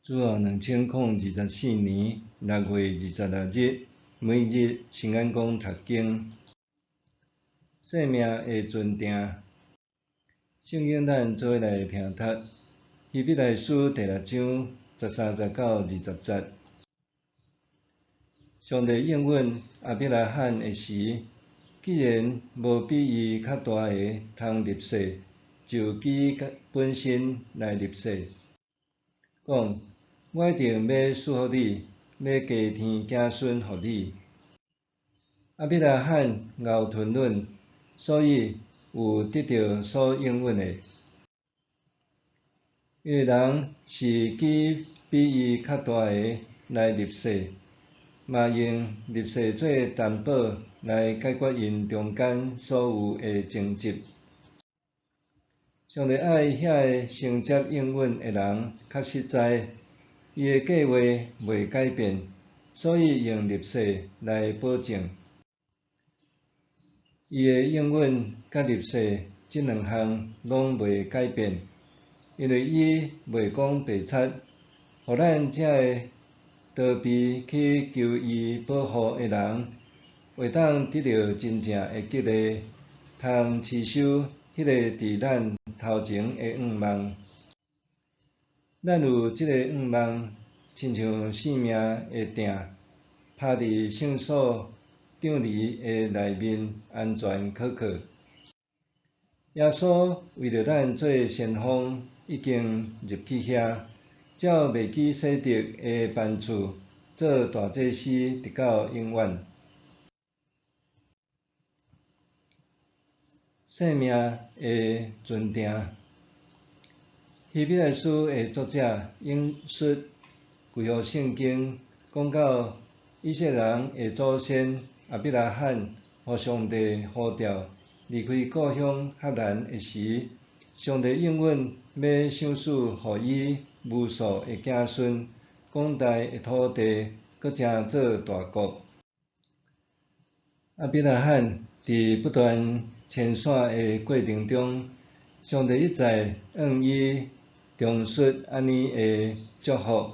主後2024年6月26日，每日新眼光讀經，生命的船定。聖經咱做伙來聽讀，希伯來書第六章13節到20節。上帝應允亞伯拉罕的時，既然無比伊較大的通立誓，就舉本身來立誓，講：我一定欲賜福你，欲加添子孫予你。亞伯拉罕𠢕吞忍，所以有得著所應允的。因為人是舉比伊較大的來立誓，嘛用立誓做擔保來解決𪜶中間所有的爭執。上帝愛遐个承接應允的人較實在，伊的計畫袂改變，所以用立誓來保證。伊的應允佮立誓這兩項攏袂改變，因為伊袂講白賊，予咱這个逃避去求伊保護的人，會當得著真正的激勵，通持守彼个佇咱頭前的向望。咱有這个向望，親像性命的碇，拋佇聖所帳籬的內面，安全可靠。耶穌為著咱做先鋒，已經入去遐，照麥基洗德的班次，做大祭司，直到永遠。生命的船定。希伯來書的作者引述舊約聖經，講到以色列人的祖先亞伯拉罕，予上帝呼召離開故鄉哈蘭的時，上帝應允欲賞賜予伊無數的子孫，廣大的土地，閣成做大國。亞伯拉罕佇不斷遷徙的過程中，上帝一再向伊重述按呢的祝福。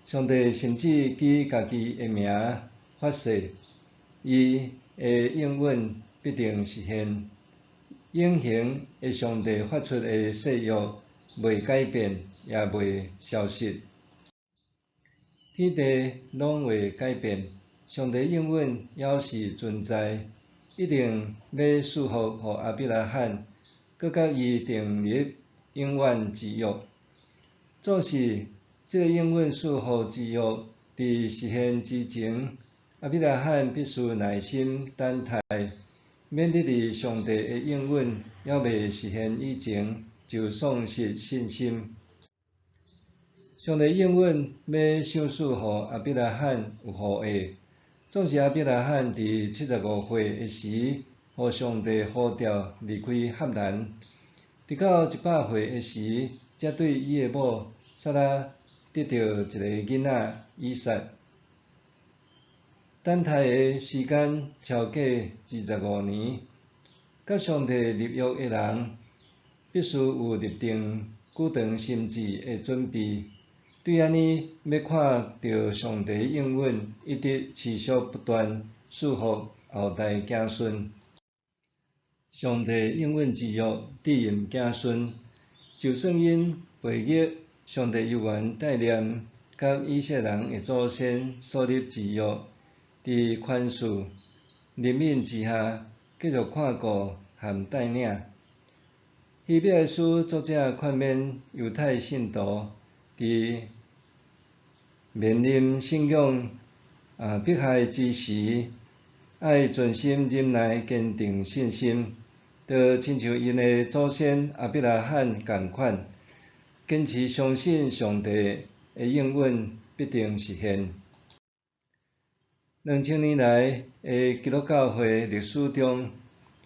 上帝甚至舉家己的名發誓，伊的應允必定實現。永恆的上帝發出的誓約袂改變，也袂消失。天地攏會改變，上帝應允猶是存在，一定欲賜福予亞伯拉罕，閣佮伊訂立永遠之約。總是，這个應允賜福之約佇實現之前，亞伯拉罕必須耐心等待，免得佇上帝的應允猶未實現以前，就喪失信心。上帝應允欲賞賜予亞伯拉罕有後裔，總是亞伯拉罕佇75歲的時，予上帝呼召離開哈蘭，直到100歲的時，才對伊的某撒拉得著一个囡仔以撒。等待的時間超過25年，佮上帝立約的人，必須有立定久長心志的準備。對按呢欲看著上帝應允一直持續不斷賜福後代子孫。上帝應允之約致蔭子孫，就算𪜶背逆上帝猶原帶念佮以色列人的祖先所立之約，佇寬恕、憐憫之下，繼續看顧和帶領。希伯來書作者勸勉猶太信徒，佇面臨信仰迫害之時，愛存心忍耐，堅定信心，就親像𪜶的祖先亞伯拉罕仝款，堅持相信上帝的應允必定實現。2000年來的基督教會歷史中，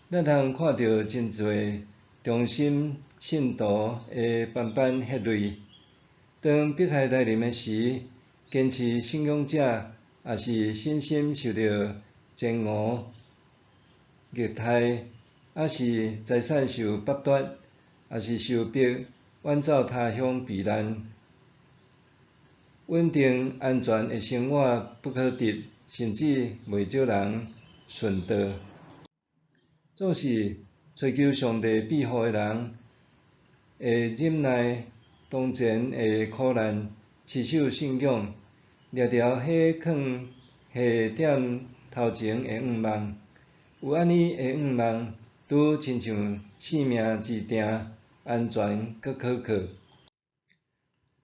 咱通看著真濟忠心信徒的斑斑血淚。當迫害來臨的時，堅持信仰者也是身心受著煎熬、虐待，抑是財產受剝奪，抑是受逼遠走他鄉避難。穩定安全的生活不可得，甚至袂少人順道。總是追求上帝庇護的人，會忍耐當前的苦難，持守信仰，掠著彼囥下點頭前的願望。有按呢的願望，拄親像性命之定，安全閣可靠。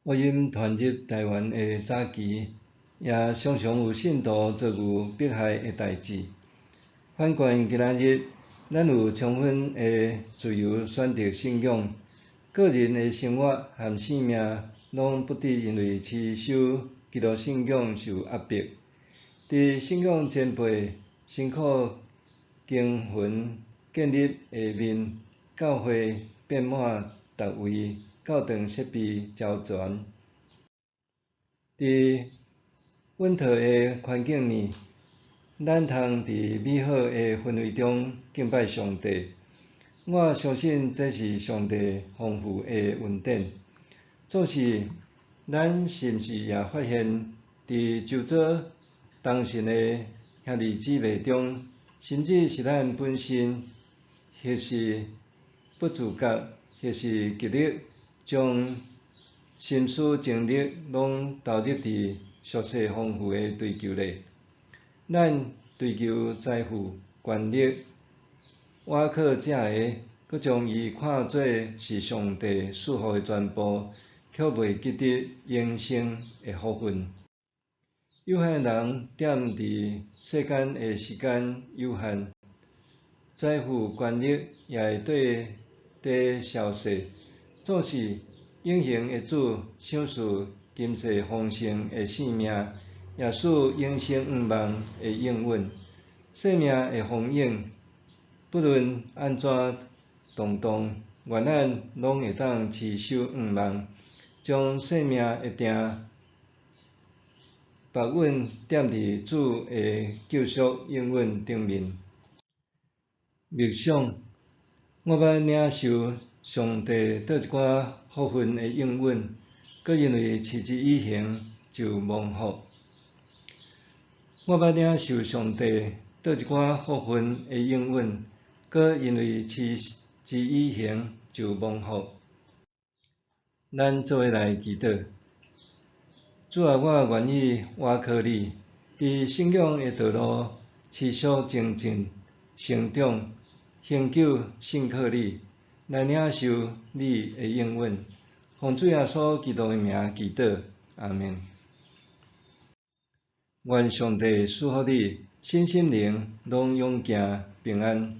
福音傳入台灣的早期，也常常有信徒遭遇迫害的代誌。反觀今仔日，咱有充分的自由選擇信仰，個人的生活和性命攏不致因為持守基督信仰受壓迫。佇信仰前輩辛苦耕耘建立的面，教會遍滿逐位，教堂設備齊全。佇穩妥的環境內，咱通佇美好的氛圍中敬拜上帝。我相信這是上帝豐富的恩典。總是，咱是毋是也發現，佇周遭同信的兄弟姊妹中，甚至是咱本身，或是不自覺，或是極力將心思精力攏投入佇俗世豐富的追求內。咱追求財富、權力，倚靠這个，閣將伊看做是上帝賜予的全部，卻袂記得永生的福分。有限人踮佇世間的時間有限，財富、權力也會綴底消逝。總是永恆的主賞賜今世豐盛的性命，也賜永生願望的應允。生命的豐盈，不論按怎動盪，願咱攏會當持守願望，將生命的定縛穩踮佇主的救贖應允頂面。默想，我捌領受上帝佗一寡福分的應允，閣因為持之以恆就蒙福。我捌領受上帝佗一寡福分的應允，閣因為持之以恆就蒙福。咱做伙來祈禱。主啊，我願意倚靠你，佇信仰的道路持續精進、成長，恆久信靠你，來領受你的應允。奉主耶穌基督的名祈禱，阿們。願上帝賜福你，身心靈攏勇健平安。